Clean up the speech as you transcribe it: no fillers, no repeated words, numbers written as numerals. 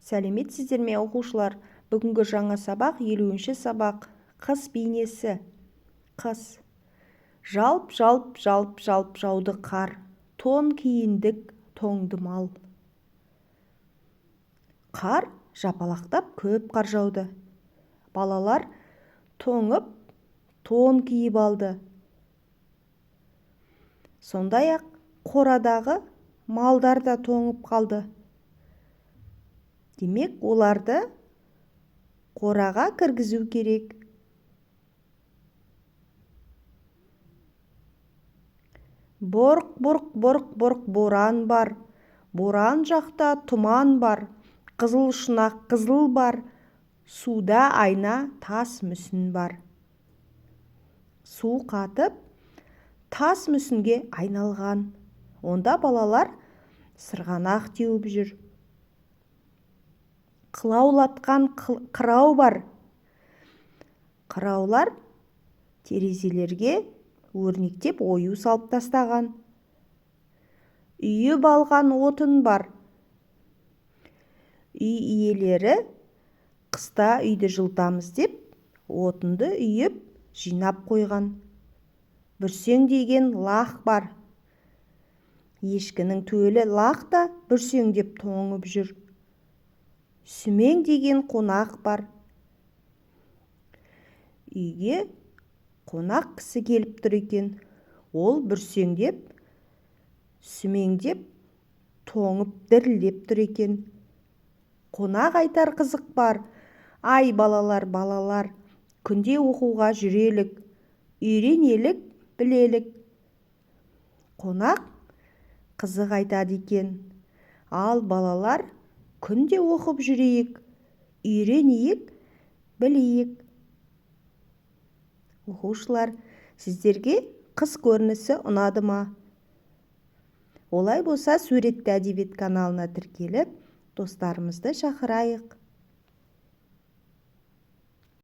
Сәлеметсіздер ме, оқушылар? Бүгінгі жаңа сабақ, 50-сабақ. Қыс бейнесі. Қыс. Жалп, жалп, жалп, жалп жауды қар. Тон киіндік, тоңды мал. Қар жапалақтап көп қар жауды. Балалар тоңып, тон киіп алды. Сондай-ақ қорадағы малдар да тоңып қалды. Демек, оларды қораға кіргізу керек. Бұрқ, бұрқ, бұрқ, бұрқ боран бар. Боран жақта тұман бар. Қызыл шұнақ қызыл бар. Суда айна тас мүсін бар. Су қатып, тас мүсінге айналған. Онда балалар сырғанақ теуіп жүр. Қылаулатқан қырау бар. Қыраулар терезелерге өрнектеп ою салып тастаған. Үйіп алған отын бар. Үй иелері қыста үйді жылытамыз деп отынды үйіп жинап қойған. Бүрсең деген лақ бар. Ешкінің төлі лақ та бүрсеңдеп тоңып жүр. Сүмең деген қонақ бар. Үйге қонақ кісі келіп тұр екен. Ол бүрсеңдеп, сүмеңдеп, тоңып дірілдеп тұр екен. Қонақ айтар қызық бар. Ай, балалар, балалар, күнде оқуға жүрелік, үйренелік, білелік. Қонақ қызық айтады екен. Ал балалар, күнде оқып жүрейік, үйренейік, білейік. Оқушылар, сіздерге қыс көрінісі ұнады ма? Олай болса, суретті әдебиет каналына тіркеліп, достарымызды шақырайық.